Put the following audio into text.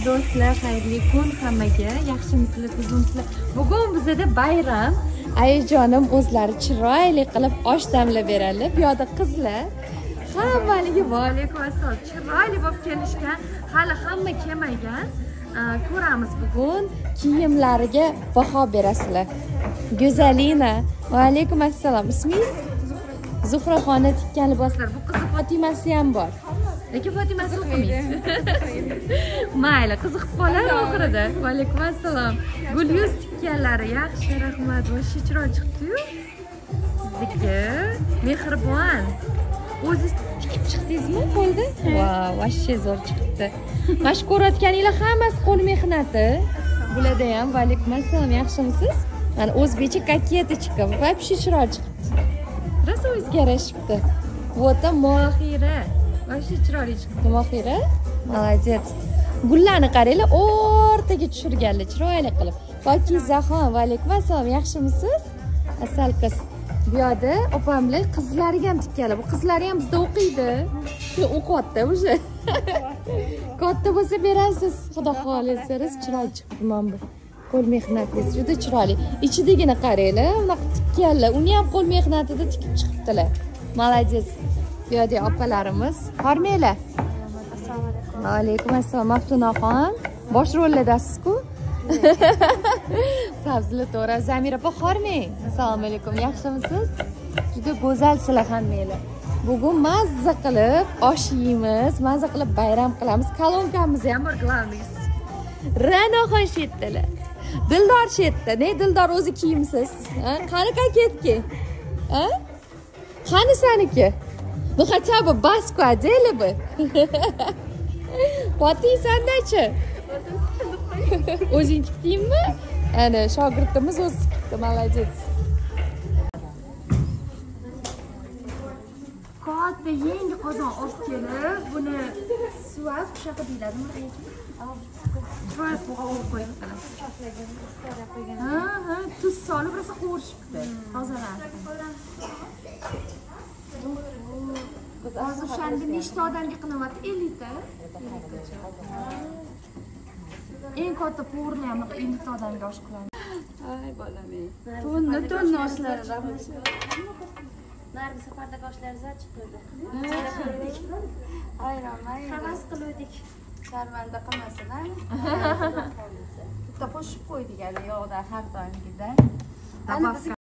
Do'stlar, xayrli kun hammaga. Yaxshimisizlar, tuzukmisizlar? Bugun bizda bayram. Ayajonim o'zlari chiroyli qilib osh damlab beradilar. Bu yoqda qizlar hammaligi va alaykum assalom. Chiroyli bo'lib kelishgan. Hali hamma kelmagan. Ko'ramiz bugun kiyimlariga baho berasizlar. Go'zalina, va alaykum assalom. Ismingiz? Zuhraxona tikkan liboslar. Bu qizi Fotimasi ham bor. Lekin Fotimasi o'qimaydi. Mayli, qiziqib qolar oxirida. Va alaykum assalom. Gulyuz tikkanlari yaxshi, rahmat. Vosh chiroyli chiqdi-yu. Sizniki mehribon. O'zingiz tikib chiqdingizmi qo'lda? Vau, vashshe zo'r chiqibdi. Mana shu ko'rayotganinglar hammasi qo'l mehnati. Bularda ham va alaykum assalom, yaxshimisiz? Mana o'zbekcha koketochka, вообще chiroyli chiqibdi. Rosa o'ziga yarashibdi. Вот Mohira. Вообще chiroyli chiqibdi Mohira. Молодец. Gullarni qaranglar, o'rtaga tushirganlar chiroyli qilib. Pokizaxon, va alaykum assalom, yaxshimisiz? Asal qiz. Bu yoqda opamlar qizlariga ham tikkanlar. Bu qizlari ham bizda o'qiydi. O'qiyapti o'sha. Katta bo'lsa berasiz, xudo xolasa, rosa chiroyli chiqibdi mana bu. Qo'l mehnatingiz juda chiroyli. Ichidagini qaranglar, bunaqa tikkanlar. Uni ham qo'l mehnatida tikib chiqibdilar. Молодец. Bu yoqda opalarimiz. Hormanglar. Assalomu alaykum. Va alaykum assalom. Maftunaxon, bosh rollardasiz-ku? Sabzili to'g'ra. Zamira opa, hormang. Assalomu alaykum. Yaxshimisiz? Juda go'zalsizlar hammanglar. Bugun mazza qilib osh yeymiz, mazza qilib bayram qilamiz. Kolonkamiz ham bor, главный. Ra'noxon shetdilar. Dildor shetdi. Ne Dildor o'zi kiyimsiz? Qani koketki? Ha? Qani saniki? Ну хотя бы баску одели бы. Poting sandachi? O'zing tikdingmi? Ana shogirdimiz o'zi tikdi, молодец. Katta yangi qozon olib kelib, buni suvab, shunaqa deyiladimi? Chiroyli qovurib qo'yibdilar. Ha, ha, tuz solib rosa qovurishibdi. Tozalansin. Hozir o'shanda nechta odamga qilyapti? 50 ta. Eng katta povurlar ham 50 ta odamga osh qiladi. Ay bolam ey. Tonna tonna oshlar rahmat. Nargi safardagi oshlaringizni ochib qo'ydi. Ayron, havas qiluvdik. Sharmanda qilmasin, a? Bitta qo'shib qo'ydik hali yog'dan har doimgidan. Ana